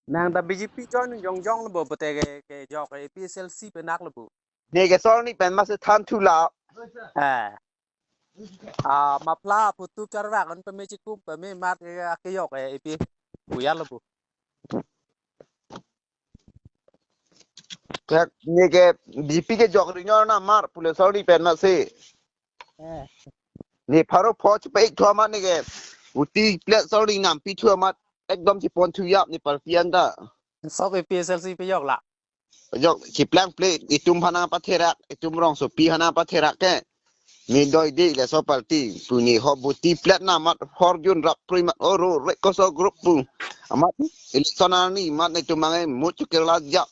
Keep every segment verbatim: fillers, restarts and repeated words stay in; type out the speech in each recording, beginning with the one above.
Nang ta B J P join jongjong lo bo, pute ke, kejok A P H L C pen nak lo bo. Ne ke sor ni pen ma se than thu la. Eh. Ah, mapla phutu charvak an peme chikum peme mat ke, kejok A P H L C pu ya lo bo. Kak ne ke B J P kejok ri nyor na mar pule sor ni pen ma se. Eh. Ne pharo pho chepa ik thu amat ne ke. Uti plet sor ni nampi thu amat. Ekdom chepon thu yap ne party anta. Sob A P H L C pejok la. Jok chiplang ple itum aphan nangpatherak, itum rongsopi aphan nangpatherak ke. Ne doi de le so party. Pu ne ho buti plet na mat horjun rap prui mat oro re koso group pu. Amat election arni mat ne tumang e mut chu Kerala jak.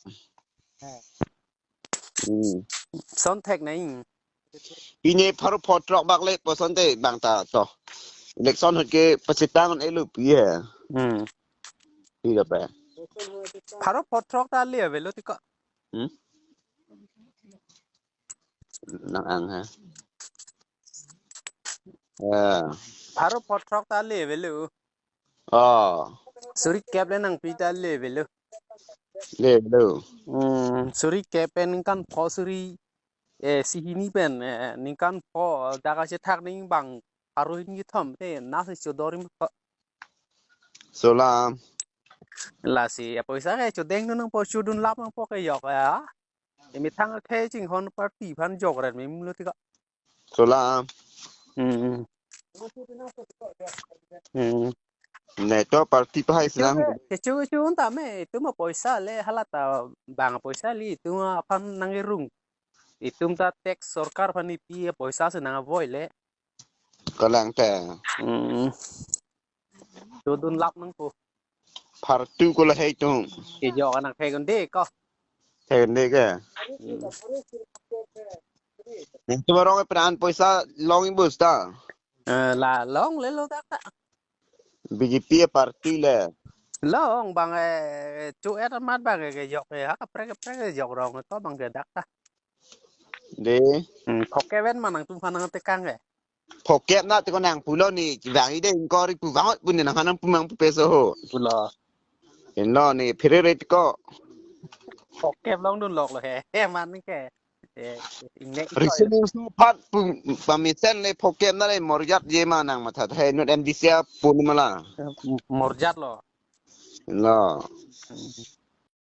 Hmm. Son thek nai. Pine pharo pho throk bak le poson te bang ta to. Election hot ke pasitang elu pi he. Hmm. Pi lo pe. Pharo pho throk ta le avelo ti ko. Hmm? Nang ang ha. Eh. Pharo pho throk ta le avelo. Oh. Suri kep le nangpi ta le avelo. Le avelo. Hmm, suri kep pen ningkan pho suri, eh, isi hini pen, eh, ningkan pho dak achethak ning bang pharo hini kethom te na si chodorim pho. Sola. Lasi apoisa ke chodeng nangpo, chodun lap nangpo kejok ya. Emethang ke chinghon party aphan jok ren mim lo ti ko. Sola. Hmm. Hmm. Ne to party pahai sinang. Kecho kecho ta me, itum apoisa le hala ta bang apoisa le itum aphan nang irung. Itum ta tax sorkar aphan ipi apoisa si nang avoid le. Kalang te. Hmm. Chodun lap nangpo. Pharo tu ko la hei tu. Kejok anak hei kon de ko. Hei kon de ke. Hmm. Nang tu barong pran poisa long i bus ta. Eh, la long le lo dak ta. B J P party le. Long bang, eh, chu et amat bang kejok, eh, ha kaprek kaprek kejok rong to bang ke dak ta. De. Hmm, phokep ven ma nangtum aphan nangtekang ke. Phokep na te ko nang pulo ne vang ide ingkori pu vang pu ne nang hanang pu mang pu peso ho. Pulo. Inlo ne phere re ko. Phokep longdun lok lo he. He man ke. Eh, ingne ko. Reasoning su phat pu pamisen le phokep na le morjat je ma nang matha he nut M D C a pu ne mala. Morjat lo. Lo.